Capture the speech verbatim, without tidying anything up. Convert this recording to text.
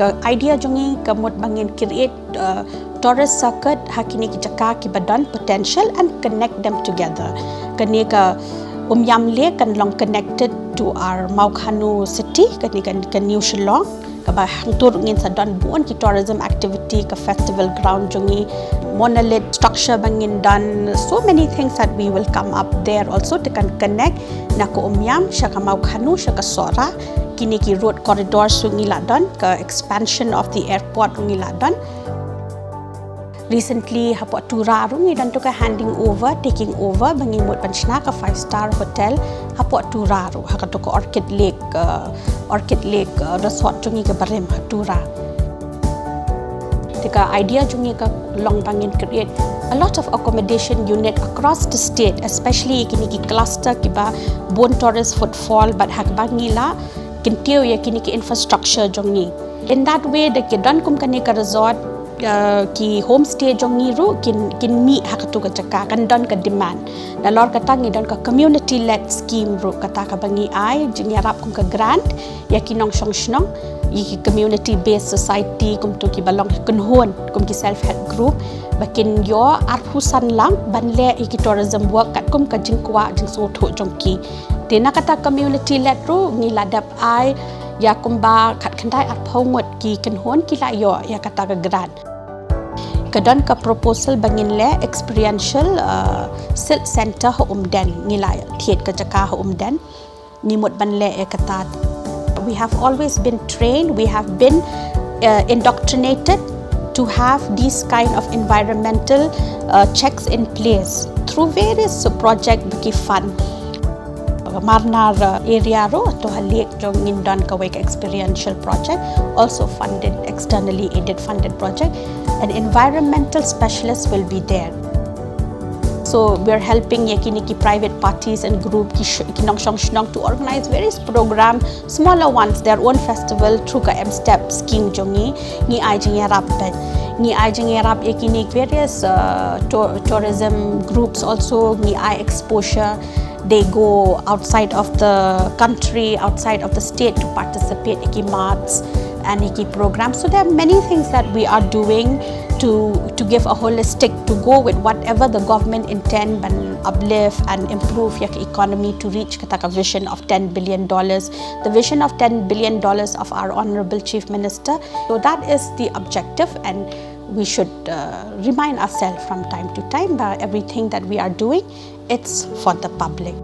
Ka idea jong ngi ka mut ba ngin create uh, tourist circuit ha kine ki jaka ki ba don potential and connect them together. Kane ka Umiam Lake kan long connected to our Mawkhanu city, kane ka, ka New Shillong. Kaba hangto ruh ngin sa don bun ki tourism activity, ka festival ground jong ngi, monolith structure ba ngin don, so many things that we will come up there also to kan connect na ka Umiam sha ka Mawkhanu sha ka Sohra. Kine ki road corridor ruh ngi la don, ka expansion of the airport ruh ngi la don. Recently hapoh Tura ruh ngi don tu ka handing over, taking over, ba ngi mut ban shna ka five star hotel hapoh Tura ruh, ha katu ka Orchid Lake, uh, Orchid Lake uh, resort jong ngi ka barim ha Tura. Te ka idea jong ngi ka long ba ngin create a lot of accommodation unit across the state, especially kine ki cluster ki ba bun tourist footfall, but ha kaba ngi la kyntiew ïa kine ki infrastructure jong ngi. In that way, da ki don kum kane ka resort, uh, ki homestay jong ngi ruh kin, kin mih ha katu ka jaka, kan don ka demand. Nalor kata ngi don ka community led scheme ruh, kata kaba ngi ai jingïarap kum ka grant ïa ki nongshong shnong, ïa ki community based society, kum tu ki ba long kynhun, kum ki self help group, ba kin ïoh arphew san lang ban leh ïa ki tourism work katkum ka jingkwah jingsngewthuh jong ki. Te na kata community led ruh ngi la dep ai ïa kumba khatkhyndai arphew ngut ki kynhun ki la ïoh ïa kata ka grant. Ka don ka proposal ba ngin leh experiential uh, silk center ha Umden, ngi la thied ka jaka ha Umden. Ngi mut ban leh ïa kata. We have always been trained, we have been uh, indoctrinated to have these kind of environmental uh, checks in place through various uh, project ba ki fund. Marnar uh, area ruh, to ha Lake jong ngi don kawei ka experiential project, also funded, externally aided funded project. An environmental specialist will be there. So we're helping ïa kine ki private parties and group ki, sh- ki nongshong shnong to organize various program, smaller ones, their own festival through ka M step scheme jong ngi. Ngi ai jingïarap, ngi ai jingïarap ïa kine various uh, to- tourism groups also, ngi ai exposure. They go outside of the country, outside of the state to participate in ki marts and in ki programs. So there are many things that we are doing to to give a holistic, to go with whatever the government intend ban uplift and improve ïa ka economy to reach kata ka vision of ten billion dollars, the vision of ten billion dollars of our honorable chief minister. So that is the objective, and we should uh, remind ourselves from time to time that everything that we are doing, it's for the public.